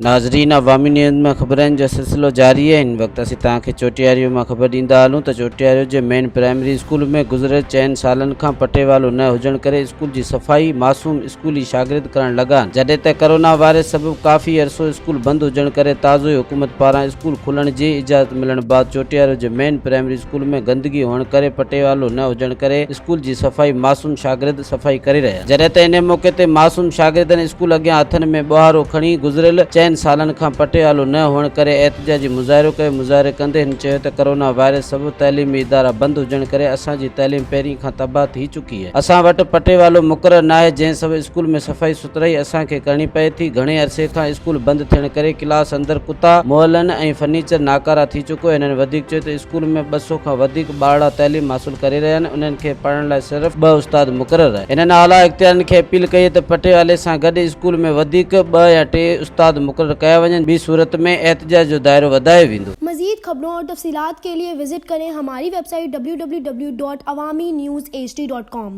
ناظرين عوامي نيوز ۾ خبرن جو سلسلو جاري آهي هن وقت اسين توهان کي چوٽياريو مان خبر ڏيندا هلون ته چوٽياريو جي مين پرائمري اسڪول ۾ گذريل چئن سالن کان پٽيوالو نه هجڻ ڪري اسڪول جي صفائي معصوم اسڪولي شاگرد ڪرڻ لڳا آهن جڏهن ته ڪرونا وائرس سبب ڪافي عرصو اسڪول بند هجڻ ڪري تازو ئي حڪومت پاران اسڪول کلڻ جي اجازت ملڻ بعد چوٽياريو جي مين پرائمري اسڪول ۾ گندگي هئڻ ڪري پٽيوالو نه هجڻ ڪري اسڪول جي صفائي معصوم شاگرد صفائي ڪري رهيا جڏهن ته انهي موقعي تي معصوم شاگردن اسڪول اڳيان هٿن ۾ ٻهارو کڻي گذريل چئن سالن کان پٽيوالو نه هئڻ ڪري احتجاجي مظاهرو ڪيو مظاهري ڪندي هن چيو ته ڪرونا وائرس سبب تعليمي ادارا بند هجڻ ڪري اسان جي تعليم پهرين کان تباهه ٿي چڪي آهي اسان وٽ پٽيوالو مقرر ناهي جنهن سبب اسڪول ۾ صفائي سٿرائي اسان کي ڪرڻي پئي ٿي گهڻي عرصي کان اسڪول بند ٿيڻ ڪري ڪلاس اندر ڪتا مئلن ۽ فرنيچر ناڪارا ٿي چڪو آهي هنن وڌيڪ چيو ته اسڪول ۾ 200 کان وڌيڪ ٻارڙا تعليم حاصل ڪري رهيا آهن انهن کي پڙهڻ لاء صرف ٻه استاد مقرر آهن. هنن اعليٰ اختيارين کي اپيل ڪئي ته پٽيوالي سان گڏ اسڪول ۾ وڌيڪ ٻه يا ٽي استاد مقرر ڪيا وڃن ٻي صورت ۾ احتجاج جو دائرو وڌايو ويندو. مزيد خبرون اور تفصيلات کے لئے وزٽ ڪرين ھماري ويب سائيٽ www.awamiNewsHD.com.